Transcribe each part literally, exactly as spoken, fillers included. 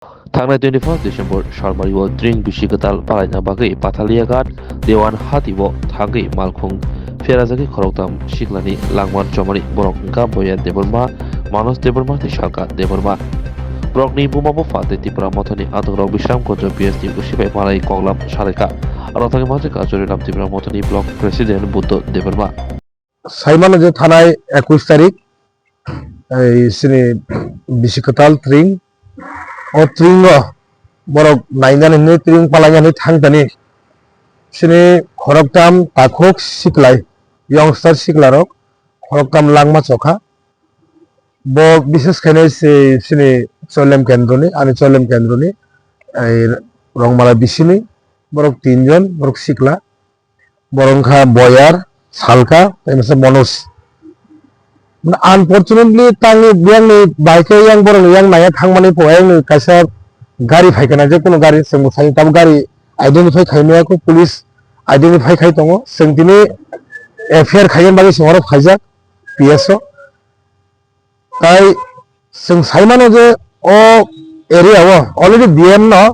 Thangnai twenty-first December salmario tring bisi kwtal palaina bagwi Pathalia Ghat Dewan Hati o thangwi malkhung pherajagwi khoroktham siklani langmar chomani borok wngkha Boyan Debbarma, Manos Debbarma tei Salka Debbarma. Borokni buma bupha tei Tipra Mothani atokrok Bisramganj P S ni usibai manai koklam salaikha. Aro thangwi manjakha Choriram Tipra Mothani Block President Buddho Debbarma. Saimano je thanai ekush tarik, ei, sini bisi kwtal tring, o tringo borok nainani hinwi tring palainani thangtani sini khoroktham takhuk siklai, youngster siklarok khoroktham langma chokha. Bo bises khainai se sini Cholem kendroni, ani Cholem kendroni, ei, Rongmala bisini borok tinjon, borok sikla. Borok wngkha Boyar, Salka, tei masa Manoj. Mane, unfortunately, tangni biyangni bai khe yang borokni yang naiya thangmani pho, yang kaisa gari phai kana, je kuno gari chwng bwsani tabuk gari identify khai maya kho, police identify khai tongo. Chwng tini F I R khaina bagwi chwng oro phaijak P S o. Tai chwng sai mano je o area o already D M no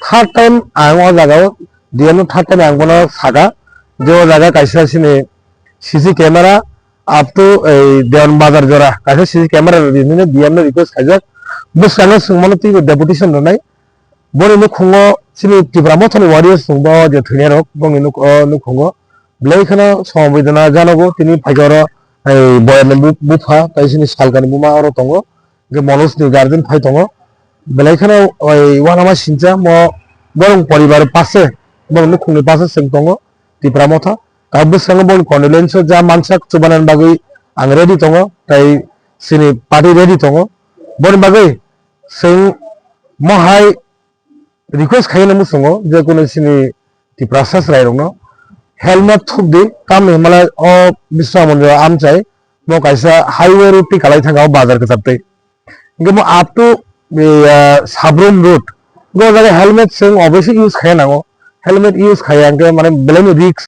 third time ang o jaga o D M no third time ang bono saka je o jaga kaisa sini C C camera up to ei Dewan Bazar jora kaisa C C camera rinani D M no request khaijak. Bwskango chwng mano twi deputation rwnai. Boni nukhungo chini Tipra Mothani warriors chwng bo je thwinairok bongni nuk-, o nukhungo belai kheno somobedona janogo tini phaikhe oro ei Boyarni bu-, bupha tai chini Salkani buma oro tongo. Hwnkhe Manojni guardian phai tongo. Belai kheno oi uanama sincha mo borok poribar pase, borok nukhungni pase chwng tongo Tipra Motha. Tabuk bwskango boni condolence o ja mansak chubanani bagwi ang ready tongo, tai chini party ready tongo. Boni bagwi chwng mohai request khaina muchungo je kunu chini Tiprasa chwrairokno helmet thupdi, tamni hwnmale o Biswa Mandir amchai bo kaisa highway road twi kalai thangkha o bazar kwchar twi. Hwnkhe mo up to, eh, Sabrum road, bo jaga helmet chwng obviously use khaiya nango, helmet use khaiya hwnkhe mane belaino risk.